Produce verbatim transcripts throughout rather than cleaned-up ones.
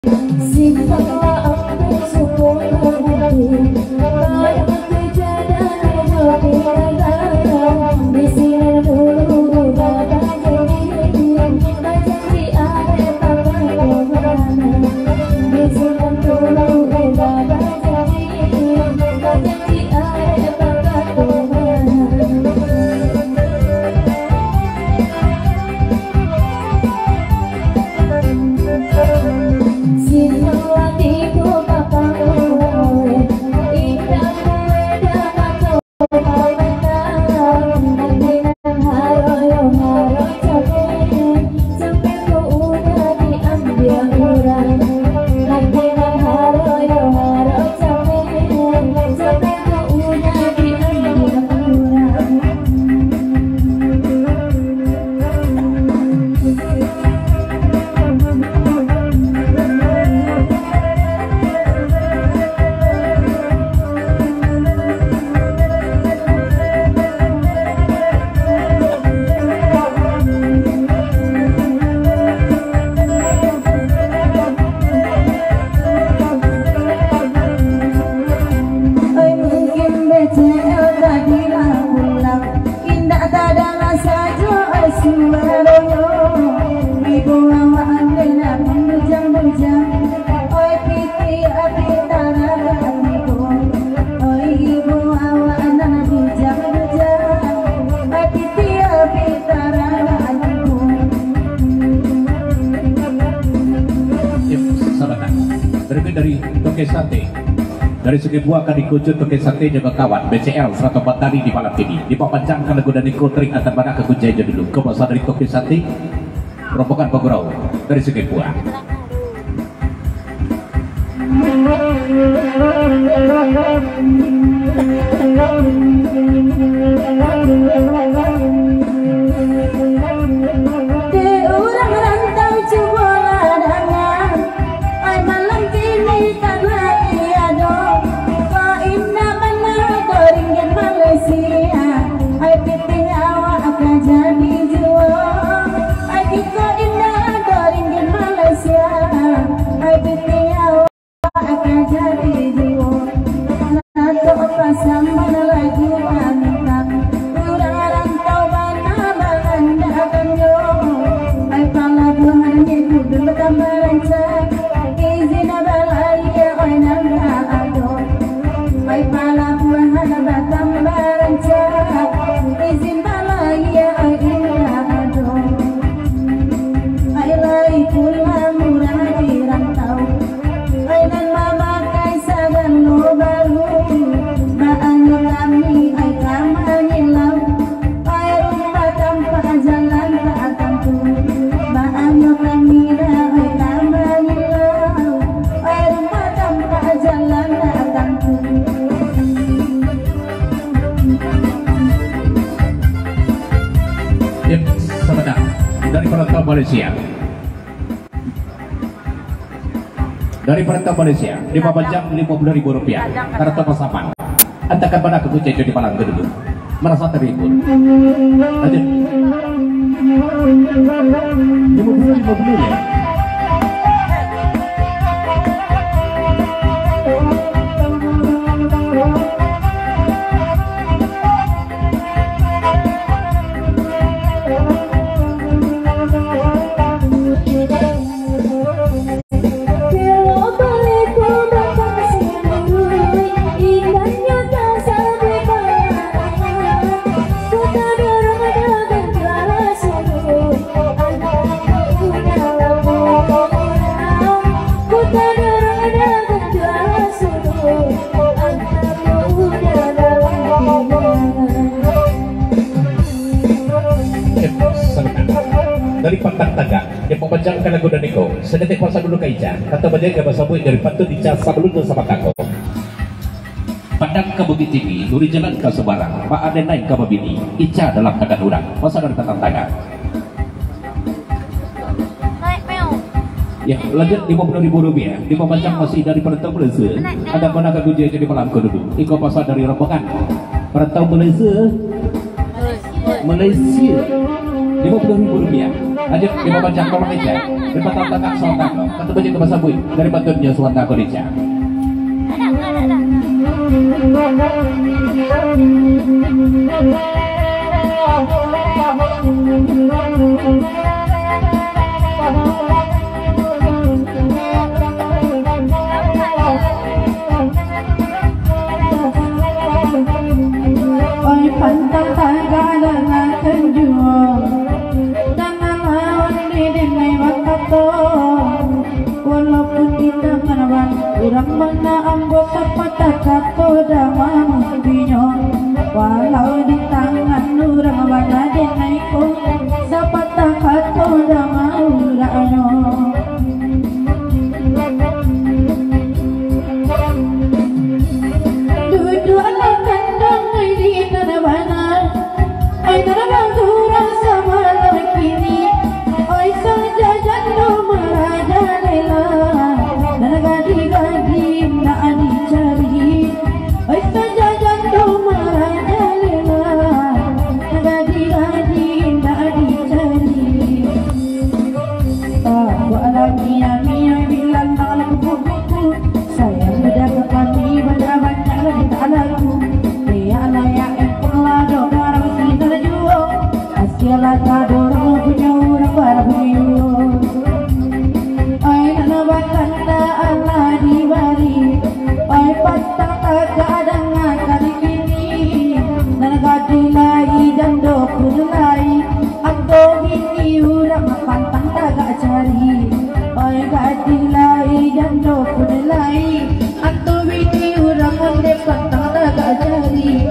Oi, mungkin B C L tadi lah pulang, indak tadanga sajo, oi, suaronyo. Ibu awak andai lah bujang-bujang, oi, piti api taragak tibo. Oi, ibu awak nan bujang-bujang, oi, piti api taragak tibo. Yep, sabananyo. Berikut dari Toke Sate. Dari Sungai Buah ka dikucun Toke Sate jo kawan B C L sarato Batari di malam kini. Dipapanjangkan lagu dan iko tering atan badak ka kunjai jo dulu. Ko basa dari Toke Sate, rombongan bagurau dari Sungai Buah. Dek urang rantau, cubolah danga. Ai, malam kini kan lai ado, ko indak bana ko ringgit Malaysia. Ai, pitih awak ka jadi juo. Ai, kiko indak ado ringgit Malaysia. Ai, pitih awak ka jadi juo. Nato pasang bana lagu tantang urang rantau bana baandakannyo. Ai, palabuahan ni kudu batambah rancak, izin balayia, oi, nan ka ado. Ai, palabuahan batambah rancak, izin balayia, oi, indak ado. Ai, lai pulang urang di rantau. Ai, nan mamakai sagalo baru, baa nyo kami, ai, ka mangilau. Ai, rumah tampak jalan tak tantu, baa nyo kami, ai, ka mangilau. Ai, rumah tampak jalan tak tantu. Yep, sabananyo dari Perantau Malaysia. Dari Perantau Malaysia, dipapanjang limo puluah ribu rupiah. Kartu pasaman. Antakan bana ka kunjai jo di malam ko dulu. Marasa tarhibur. Lanjut. Limo puluah, limo puluah, ya. Dari Pantang Tagak, dipapanjangkan lagu dan iko. Saketek puasa dulu ka Ica. Kato bajai ka basabuik dari pantun Ica sabalun tu sabakako. Padang ka Bukittinggi, lurih jalan ka Subarang, baa den naik ka babini, Ica dalam tangan urang. Puasa dari Pantang Tagak. Ya, lanjut limo puluah ribu rupiah. Dipapanjang masih dari Perantau Malaysia. Antakan bana ka kunjai jo di malam ko dulu. Iko puasa dari rombongan Perantau Malaysia. Malaysia. Limo puluah ribu rupiah. Lanjut, di Babanjar, Kolom Ica. Di Pantang Tagak, Sawah Tangga. Kata bajik ka basabuik dari Batuan Nyo Sawah Tangga, Kolom Ica. Oi, Pantang Tagak, dangakan juo. Jangan lawan dek denai bakato. Walaupun di tangan bana, urang bana ambo sapatah kato dah mamutinyo. Walau di tangan urang bana denai ko, sapatah kato dah mauraknyo. Duduaklah kandang ai di tanah bana, ai tanah bana urang samalam kini. Ai sajo jando marajalela, nan gadih-gadih indak dicari. Ai sajo jando marajalela, nan gadih-gadih indak dicari. Tabuaklah miang-miang bilang dalam kuku. Sayang udah ka kami, banyak-banyaklah mintak lagu. Layak-layak empang lah dok barang sinan juo. Asia lah tadorong punyo urang barang punyo. Oi, nan batanda alah dibari. Oi, Pantang Tagak, dangakan kini. Nan gadih lai, jando pun lai. Anto bini urang Pantang Tagak cari. Oi, gadih lai, jando pun lai. Anto bini urang ondeh Pantang Tagak cari.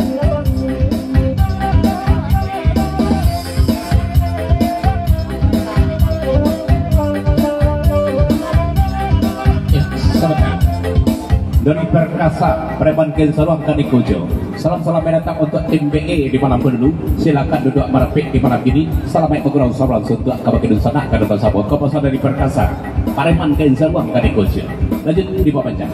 Ya, sabananyo. Doni Perkasa, Preman Kain Saruang, Kaniko Jo. Salam-salam yang datang untuk tim B E di malam ko dulu. Silakan duduak marapek di malam kini. Salamaik bagurau, salam suntuak ka bakeh dunsanak ka dunsanak. Kapasan dari Perkasa, Pareman Kain Saruang, Kaniko Jo. Lanjut di Babanjar.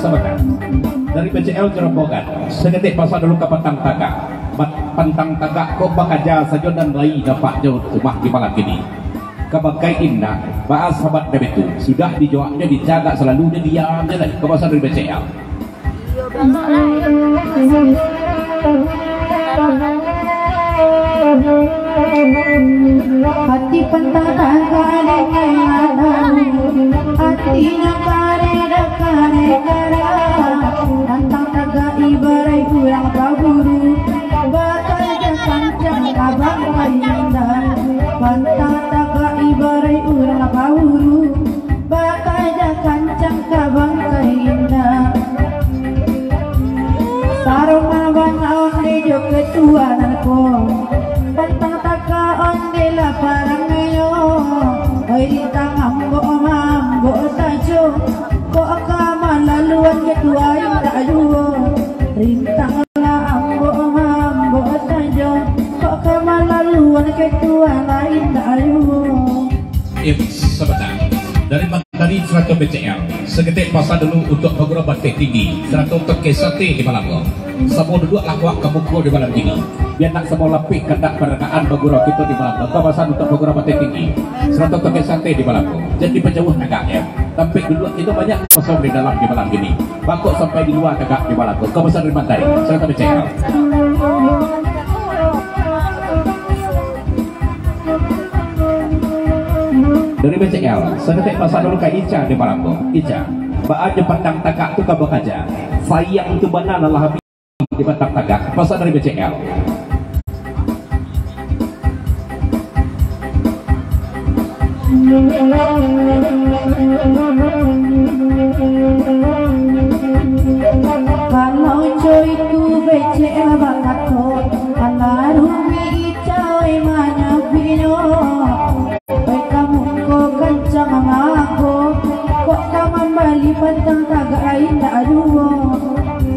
Sabananyo. Dari B C L Jerombongan, saketek pasan dulu ka Pantang Tagak. Pat-, Pantang Tagak ko bakaja sajo nan lai nampak jo rumah di malam kini. Ka bangkai indak, baa sabab dek itu, sudah dijawabnyo dicagak salalu, nyo diam je lai, kapasan dari B C L. Hati Pantang Tagak denai adamu, hatinyo kareh dak kareh kareh. Pantang Tagak ibaraik urang paburu, bakaja kancang ka bangkai indak. Pantang Tagak ibaraik urang paburu, bakaja kancang ka bangkai indak. Sarumah bana ondeh jo ketua nan ko, Pantang Tagak ondeh lah parangainyo. Oi, rintang ambo, ambo sajo, kok ka malaluan ketua indak juo. Rintang lah ambo, ambo sajo, kok ka malaluan ketua lain indak juo. Eh, sabananyo. Dari Mantari sarato B C L. Saketek pasan dulu untuak Pagurau Bateh Tinggi, sarato Tokek Sate di malam ko. Samo duduaklah awak ka muko di malam kini. Bia ndak samo lapeh kandak pandangaan Pagurau kito di malam ko. Kapasan untuak Pagurau Bateh Tinggi, sarato Tokek Sate di malam ko. Jan dipajauah tagaknyo. Tampek duduak kito banyak kosong di dalam di malam kini. Bangkok sampai di lua tagak di malam ko. Kapasan dari Mantari, sarato B C L. Dari B C L, saketek pasan dulu ka Ica di malam ko. Ica, baa jo Pantang Tagak tu ka bakaja? Sayang tu bana lah habih di Pantang Tagak. Pasan dari B C L. Kalau co itu B C L bakato, alah rumik Ica oi manyabuiknyo. Oi, kamu ko kancang mago, kok ka mambali Pantang Tagak lain dak juo.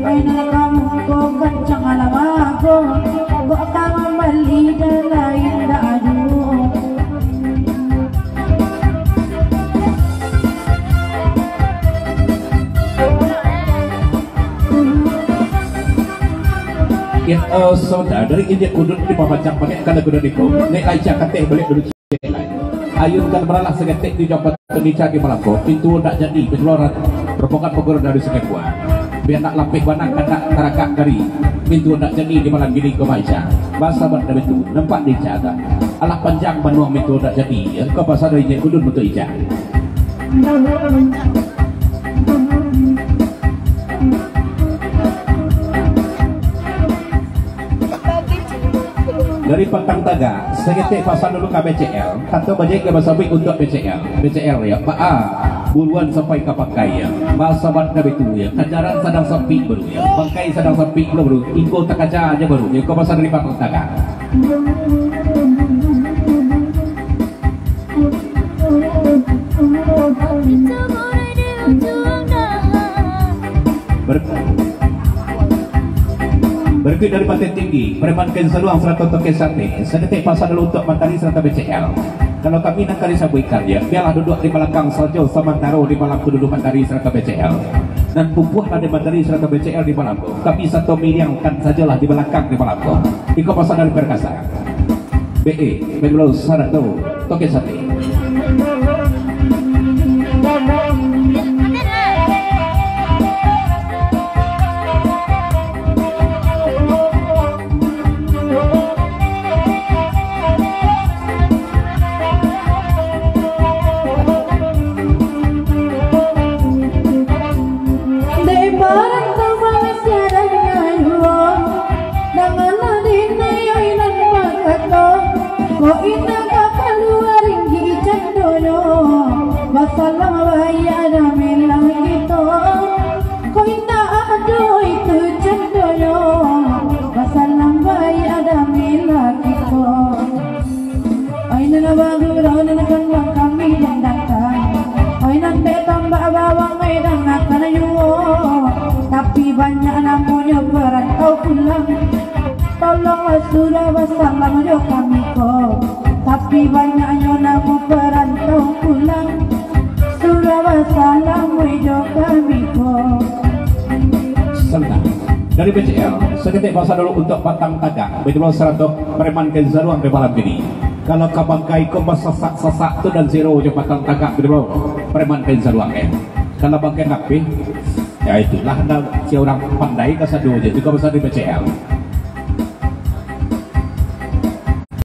Oi, Eh, saudara, dari injek kudun di pamacang pakai kada kuda diko. Nek lai cak kateh balik dulu cek lai. Ayun kan baralah saketek di jampatan Ica di malam ko. Pintu ndak jadi, pintu lorat. Rombongan paguru dari Sungai Kuang. Biar nak lapeh banang, kandak taragak dari. Pintu ndak jadi di malam gini ko, Ica. Basa bak dari tu, nampak di Ica tu. Alah panjang banuang pintu ndak jadi. Ko basa dari injek kudun untuk Ica. Dari Patang Tagak, saketek pasan dulu ka B C L, kato bajik ka basabuik untuak B C L. B C L, ya, Pak A, buruan sampai ka bangkai, ya. Basa bak dari tu, ya, kajaran sadang sampik baru, ya. Bangkai sadang sampik baru, ingko takaja aja baru, ya. Ko pasan dari Patang Tagak. Ber-, berikut dari Pateh Tinggi, Preman Ken Saluang sarato Toke Sate, saketek pasan dulu untuak Mantari sarato B C L. Kalau kami nan ka disabuikkan, ya, biarlah duduak di balakang sajo samantaro di malam ko dulu Mantari sarato B C L. Nan pupuah lah di Mantari sarato B C L di malam ko. Kami sato miriangkan sajolah di balakang di malam ko. Iko pasan dari Perkasa. B E, Bengkulu sarato Toke Sate. Dek barantau Malaysia dan Nyaruo, danganlah dinayo inan bakato, ko indak ka kalua ringgik candonyo, basalam baiak damilah kito, ko indak ado itu candonyo, basalam baiak damilah kito. Oi nan bagurau nan kandang kami dandangkan, oi nan dek tambak bawang ai dangakan juo. Tapi banyak namonyo parantau pulang, tolonglah sudah basalam jo kami ko. Tapi banyaknyo namo parantau pulang, sudah basalam jo kami ko. Santai. Dari B C L, saketek pasan dulu untuak Patang Tagak, betul sarato Preman Ken Saluang di malam kini. Kalau ka bangkai ko basasak-sasak tu dan siro jo Patang Tagak, betul Preman Ken Saluang, eh. Kalau bangkai lapeh, ya itulah, ndak si urang pandai kasado je, tu ka pasan dari B C L.